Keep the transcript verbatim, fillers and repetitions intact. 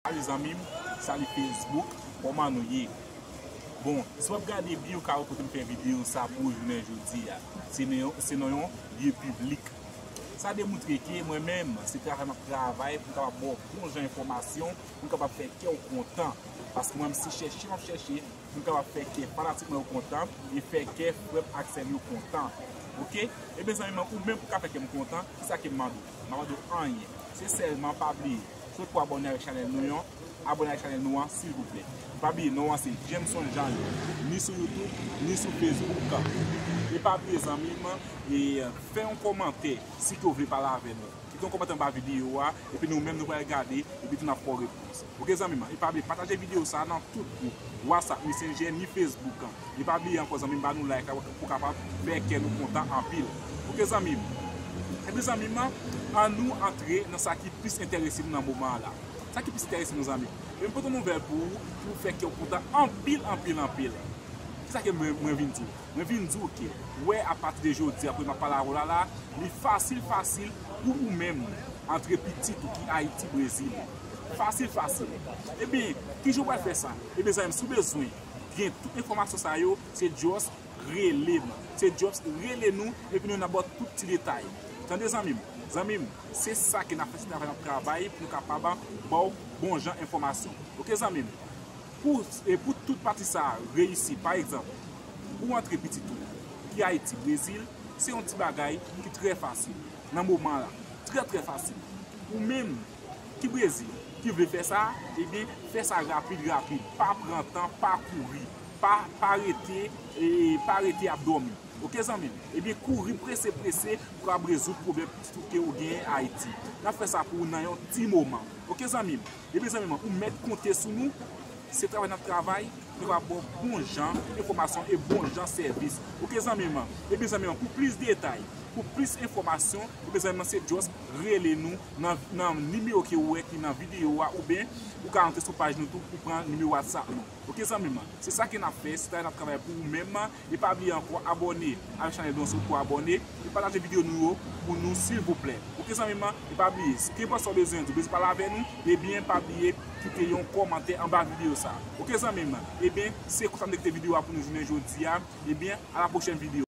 Salut zanmi m, salut Facebook, kòman nou ye? Bon, si w ap gade byen, ou ka wè kote m fè videyo sa pou jounen jodi a. Se nan yon, se nan yon lye piblik. Sa demontre ke mwen menm, se travay m ap travay pou m kapab ba w bon jan enfòmasyon, pou m kapab fè kè w kontan. Paske mwen menm, se chèche m ap chèche pou m kapab fè kè fanatik mwen yo kontan e fè kè frè m ak sè m yo kontan. Oke? Ebyen, zanmi mwen, ou menm pou ka fè kè m kontan, ki sa ke m mande w? M pa mande w anyen. Se sèlman pa bliye, sot pou abòne avèk chanèl nou an, abòne avèk chanèl nou an, silvouplè. Pa bliye, non an se Jameson Jean, ni sou YouTube, ni sou Facebook. E pa bliye, zanmi m, e fè yon kòmantè si ke w vle pale avè nou. Kite yon kòmantè anba videyo a, epi nou menm nou pral gade, epi tou n ap fè w repons. Oke, zanmi m, e pa bliye pataje videyo sa a nan tout gwoup, WhatsApp, Messenger, ni Facebook. E pa bliye ankò, zanmi m, ba nou like la pou kapab fè kè nou kontan anpil. Oke, zanmi m. Ebyen, zanmi m, ann nou antre nan sa ki plis enterese nou nan moman an la. Sa ki plis enterese nou, zanmi m, e m pote yon nouvèl pou ou, pou fè kè w kontan anpil, anpil, anpil. Kisa ke mwen, mwen vin di w? Mwen vin di w ke, wè, apati de jodi a, pou m ap pale avè w la, la, li fasil, fasil pou ou menm antre pitit ou ki Ayiti, Brezil. Fasil, fasil. Ebyen, kijan w pral fè sa? Ebyen, zanmi m, si w bezwen gen tout enfòmasyon sa yo, se just rele m. Se just rele nou, epi nou, n ap ba w tout ti detay. Tande, zanmi m? Zanmi m, se sa ke n ap fè, se travay n ap travay pou nou kapab ba w bon jan enfòmasyon. Oke, zanmi m? Pou, e pou tout pati sa a reyisi, pa egzanp, pou w antre pitit ou ki Ayiti, Brezil, se yon ti bagay ki trè fasil nan moman la. Trè, trè fasil. Ou menm ki Brezil, ki vle fè sa, ebyen, fè sa rapid, rapid. Pa pran tan, pa kouri, pa, pa rete, e, pa rete ap dòmi. Oke, zanmi m? Ebyen, kouri prese, prese pou w ap rezoud pwoblèm pitit ou ke ou genyen Ayiti. N ap fè sa pou ou nan yon ti moman. Oke, zanmi m? Ebyen, zanmi m, ou mèt konte sou nou. Se travay n ap travay, nou va ba w bon jan enfòmasyon e bon jan sèvis. Oke, zanmi m? Ebyen, zanmi m, pou plis detay, pou plis enfòmasyon, ebyen, zanmi m, se just rele nou nan, nan nimewo ke ou wè ki nan videyo a, oubyen ou ka antre sou paj nou tou pou pran nimewo WhatsApp nou. Oke, zanmi m, se sa ke n ap fè, se travay n ap travay pou ou menm. E pa bliye ankò, abòne avèk chanèl nou an si w poko abòne. E pataje videyo nou yo pou nou, silvouplè. Oke, zanmi m, e pa bliye, kenpòt sa w bezwen di, w bezwen pale avè nou, ebyen, pa bliye kite yon kòmantè anba videyo sa a. Oke, zanmi m, ebyen, se konsa m te kite videyo a pou nou jounen jodi a. Ebyen, a la pwochèn videyo.